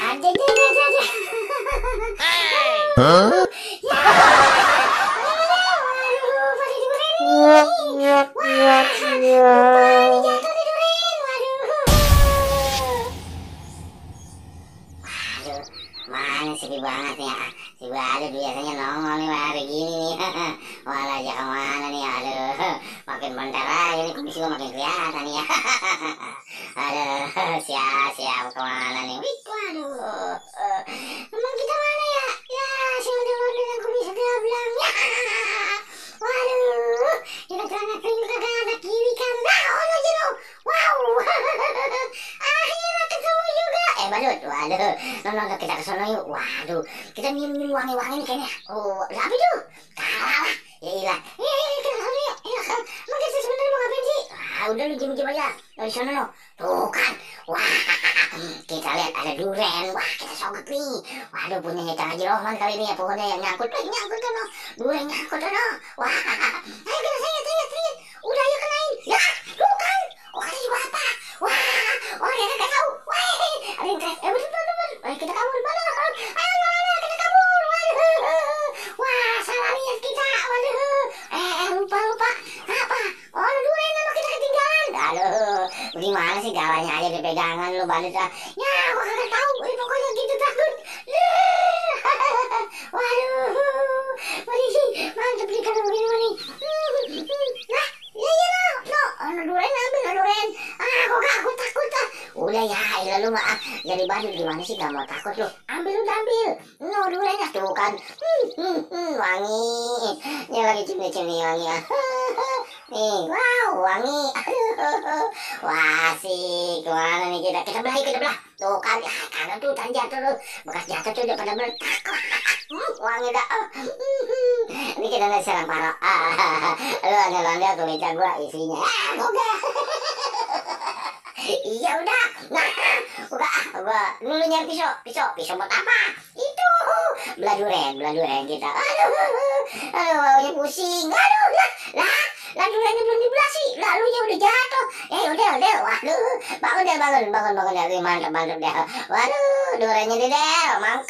Ada. Hah? Ya. Waduh, pada duren nih. Wah, lupa nih jatuh nih duren. Waduh, mana sepi banget ya. Si Badut biasanya nongol nih hari gini nih. Walah, aja kemana nih, aduh. Makin bentar aja nih, kumis gua makin kelihatan nih ya. Aduh, siap kemana nih. Wih, waduh. Emang kita mana ya? Ya, si ondel-ondel yang kumis gablang. Ya. Waduh, kita celana kering kagak ada kiri kanan. Oh, no, jenuh. Wow. Akhirnya ketemu juga. Badut, waduh. Nonton kita ke sono yuk. Waduh, kita minum wangi-wangi nih kayaknya. Oh, apa itu? Kalah lah. Ya ilah. Kita ke sono yuk. Emang kita sebenarnya mau ngapain sih? Udah lu diam-diam aja. Dari sono no. Tuh kan. Wah, kita lihat ada duren. Wah, kita sogok nih. Waduh, punya Haji Rohman kali ini ya, pohonnya yang nyangkut kan no. Duren nyangkut no. Wah, ayo kita sayang. Udah ayo kenain. Ya, tuh kan. Oh, kata juga apa? Wah, oh dia nggak tahu. Wah, ada yang betul. Kita kabur mana? Ayo mana kita kabur. Waduh. Wah, salah lihat kita. Waduh. Lupa. Apa? Oh, duren no, kita ketinggalan. Aduh, gimana sih galanya aja dipegangan lu Badut. Ya, gua kagak tahu. Pokoknya gitu takut. Waduh. Mantep nih kalau begini nih. Nah, no. Duren ambil duren. Kok takut. Udah ya, ilah lu mah. Jadi Badut gimana sih gak mau takut lu? Ambil. No, durennya tuh kan. Wangi. Ini lagi cumi-cumi wangi ya. Nih, wow, wangi. Wah, sih, kemana nih kita belah. Tuh kan, kanan tuh tadi jatuh tuh. Bekas jatuh tuh udah pada meletak. Wangi dah. Ini kita nggak serang parah. Lu ondel-ondel kemeja gua isinya. Moga. Iya udah. Nah, gua dulu nyari pisau buat apa? Itu belah duren kita. Aduh, baunya pusing. Aduh, lah durennya belum dibelah sih. Lalu ya udah jatuh. Udah. Waduh, bangun deh. Mantap deh. Waduh, durennya deh, mangkap.